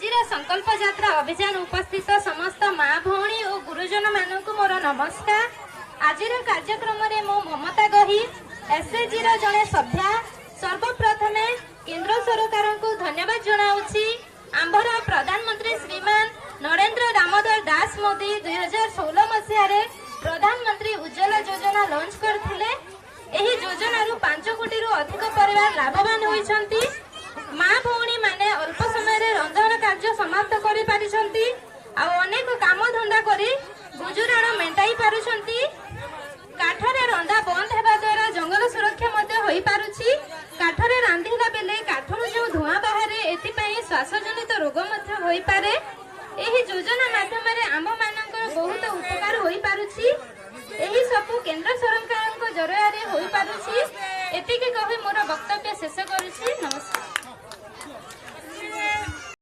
ଆଜିର ସଂକଳ୍ପ ଯାତ୍ରା ଅଭିଯାନ ଉପସ୍ଥିତ ସମସ୍ତ ମା ଭଉଣୀ ଓ ଗୁରୁଜନମାନଙ୍କୁ ମୋର ନମସ୍କାର। ଆଜିର କାର୍ଯ୍ୟକ୍ରମରେ ମୁଁ ମମତା ଗହି, ଏସ୍ଏଚ୍ଜିର ଜଣେ ସଭ୍ୟା, ସର୍ବପ୍ରଥମେ କେନ୍ଦ୍ର ସରକାରଙ୍କୁ ଧନ୍ୟବାଦ ଜଣାଉଛି। ଆମ୍ଭର ପ୍ରଧାନମନ୍ତ୍ରୀ ଶ୍ରୀମାନ ନରେନ୍ଦ୍ର ଦାମୋଦର ଦାସ ମୋଦି 2016 ମସିହାରେ ପ୍ରଧାନମନ୍ତ୍ରୀ ଉଜ୍ଜ୍ୱଲା ଯୋଜନା ଲଞ୍ଚ କରିଥିଲେ। ଏହି ଯୋଜନାରୁ 5 କୋଟିରୁ ଅଧିକ ପରିବାର ଲାଭବାନ ହୋଇଛନ୍ତି। ମା ଭଉଣୀ ମାନେ ଅଳ୍ପ ସମୟରେ ରନ୍ଧନ କାର୍ଯ୍ୟ ସମାପ୍ତ କରିପାରିଛନ୍ତି ଆଉ ଅନେକ କାମ ଧନ୍ଦା କରି ଗୁଜୁରାଣ ମେଣ୍ଟାଇ ପାରୁଛନ୍ତି। କାଠରେ ରନ୍ଧା ବନ୍ଦ ହେବା ଦ୍ୱାରା ଜଙ୍ଗଲ ସୁରକ୍ଷା ମଧ୍ୟ ହୋଇପାରୁଛି। କାଠରେ ରାନ୍ଧିଲା ବେଳେ କାଠରୁ ଯେଉଁ ଧୂଆଁ ବାହାରେ, ଏଥିପାଇଁ ଶ୍ୱାସଜନିତ ରୋଗ ମଧ୍ୟ ହୋଇପାରେ। ଏହି ଯୋଜନା ମାଧ୍ୟମରେ ଆମ୍ଭମାନଙ୍କର ବହୁତ ଉପକାର ହୋଇପାରୁଛି। ଏହି ସବୁ କେନ୍ଦ୍ର ସରକାରଙ୍କ ଜରିଆରେ ହୋଇପାରୁଛି। ଏତିକି କହି ମୋର ବକ୍ତବ୍ୟ ଶେଷ କରୁଛି। ନମସ୍କାର।